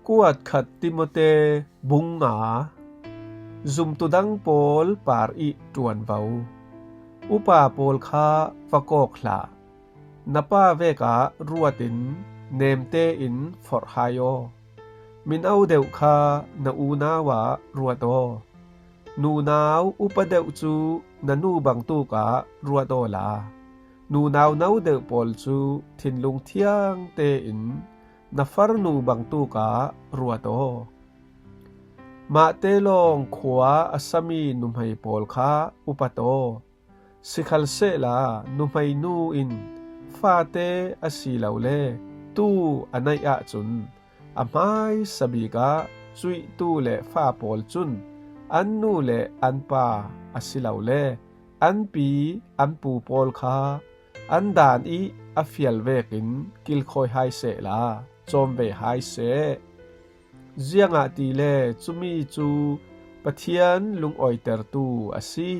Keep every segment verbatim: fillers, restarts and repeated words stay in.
Kuat khat Timote bung nga. Zumtu dang pawl par ih ṭuanvo. Upa pawl kha va kawk hlah. Na pa vekah ruatin nemte in forh hai aw. Mino deuh kha na unau ah ruat aw. Nunau upa deuh cu na nu bangtuk ah ruat awla, nunau no deuh pawl cu thinlung thiangte in na farnu bangtuk ah ruat aw. Mahte lawng khua a sami nuhmei pawl kha upat aw. Sikhalsehla nuhmeinu in fate asilole tuu a neih ahcun, a hmaisa bikah cuihtu le fa pawl cun an nu le an pa asilole an pi an pu pawl kha an dan ih a fial vekin kilkhawi hai sehla cawm ve hai seh. Ziangahtile cumi cu Pathian lungawitertu a si.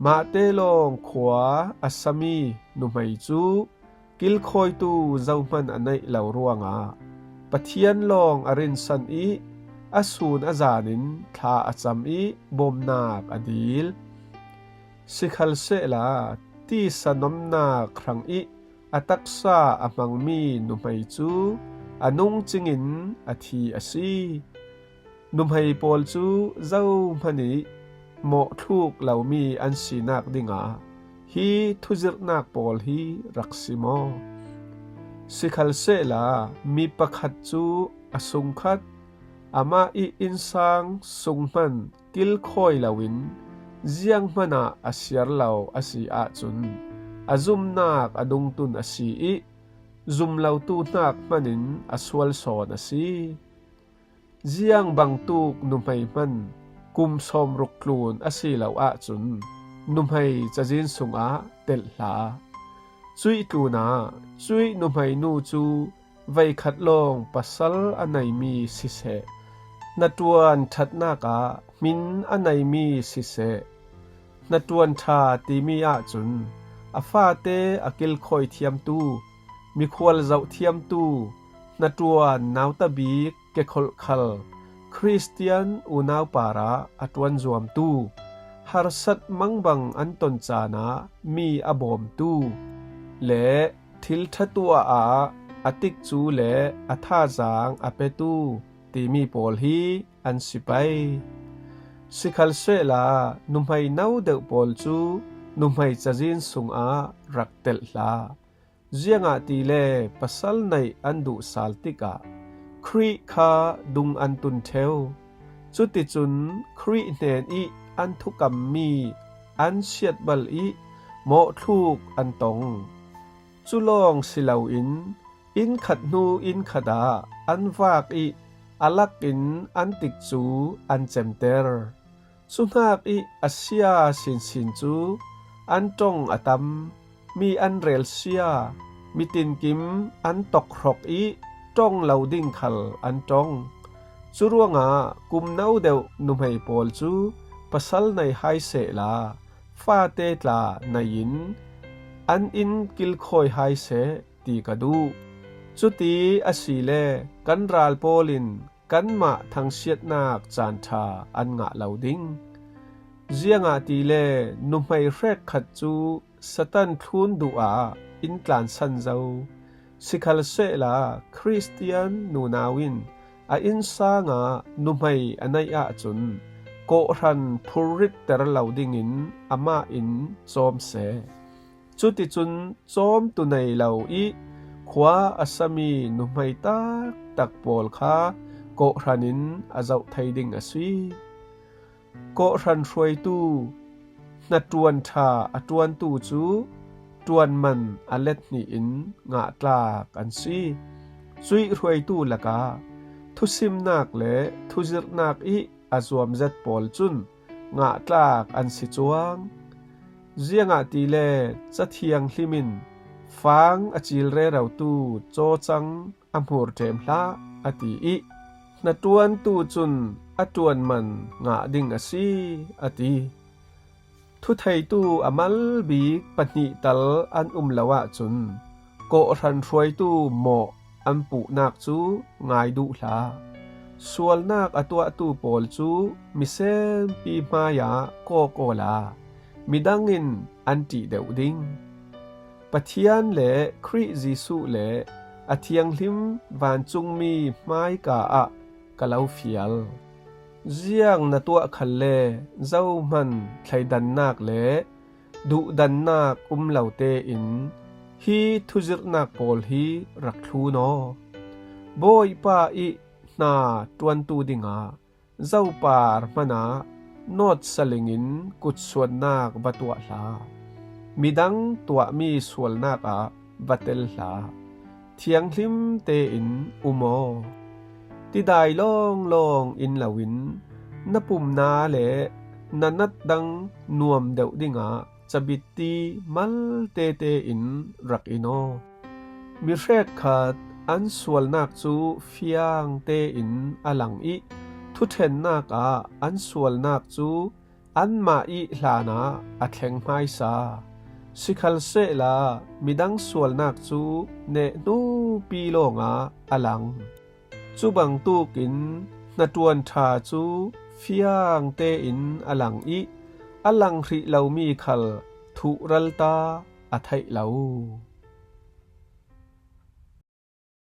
Mahte lawng khua a sami nuhmei cu kilkhawitu zohman a neih lo ruangah Pathian lawng a rinsan ih a sun a zan in thla a cam ih bawmnak a dil. Sikhalsehla tisa nomnak hrangih a taksa a hmangmi nuhmei cu a nung cingin a thi a si. Nuhmei pawl cu zohman ih mawhthluk lomi an sinak dingah hi thuzirhnak pawl hi rak si maw? Sikhalsehla mi pakhat cu a sungkhat, amah ih innsang sunghman kilkhawi loin zianghman ah a siar lo a si ahcun a zumnak a dungtun a si ih zumlotu hnak hmanin a sual sawn a si. Ziang bangtuk nuhmei hman kum sawmruk tlun a si lo ahcun nuhmei cazin sungah telh hlah. Cuih tlunah cuih nuhmeinu cu veikhat lawng pasal a neimi siseh, hnaṭuan ṭhatnak ah hmin a neimi siseh, hnaṭuan ṭha timi ahcun a fate a kilkhawi thiamtu, mikhual zoh thiamtu, hnaṭuan nauta bik kekholh khal Khristian unau parah a ṭuan zuamtu, harsat mangbang an ton caan ah mi a bawmtu le thil ṭha tuah ah a tikcu le a thazaang a petu timi pawl hi an si pei. Sikhalsehla nuhmei no deuh pawl cu nuhmei cazin sungah rak telh hlah. Ziangahtile pasal neih an duh sal tikah Khrih kha dung an tun ṭheu. Cuticun Khrih hnen ih an thukammi an siatbal ih mawhthluk an tong. Cu lawng si loin inn khat hnu inn khat ah an vak ih a lak in an tikcu an cemter. Cuhnak ih a sia sinsin cu an ṭong a tam, mi an relsia, mitinkim an tokhrawk ih ṭong lo ding khal an ṭong. Cu ruangah kum no deuh nuhmei pawl cu pasal nei hai sehla fate tla nei in an inn kilkhawi hai seh ti ka duh. Cuti asile kan ral pawl in kanmah thangsiatnak caan ṭha an ngah lo ding. Ziangahtile nuhmei hrekkhat cu Satan thlun duh ah in tlansan zo. Sikhalsehla Khristian nunau in a innsang ah nuhmei a neih ahcun kawhhran phurritter lo dingin amah in cawm seh. Cuticun cawmtu nei lo ih khua a sami nuhmei taktak pawl kha kawhhran in a zoh thei ding a si. Kawhhran hruaitu, hnaṭuan ṭha a ṭuantu cu ṭuan man a let hnih in ngahtlak an si. Cuih hruaitu lakah thusimnak le thuzirhnak ih a zuamzet pawl cun ngahtlak an si cuang. Ziangahtile Ca Thianghlim in fang a cil rerotu cawcang a hmur ṭem hlah a ti ih hnaṭuantu cun a ṭuan man ngah ding a si a ti. Thutheitu a mal bik pahnih tal an um lo ahcun kawhhran hruaitu mawh an puhnak cu ngai duh hlah. Sualnak a tuahtu pawl cu misenpi hmaiah kawk awla midang in an ṭih deuh ding. Pathian le Khrih Jesuh le a thianghlim vancungmi hmaika ah ka lo fial. Ziang na tuah khalle zohman thleidannak le duhdannak um lo tein hi thuzirhnak pawl hi rak thlun aw. Bawipa ih hna ṭuantu dingah zopar hmanah nawtsaling in kutsuannak va tuah hlah. Midang tuahmi sualnak ah va tel hlah. Thianghlim tein um aw. Tidai lawnglawng in loin na pumna le na nat dang nuam deuh dingah cabitti malte tein rak in aw. Mi hrekkhat an sualnak cu fiang tein a lang ih thuṭhennak ah an sualnak cu anmah ih hlanah a thleng hmaisa. Sikhalsehla midang sualnak cu nehnupi lawngah a lang. Cu bangtukin hnaṭuan ṭha cu fiang tein a lang ih a lang hrih lomi khal thuhralta a theih lo.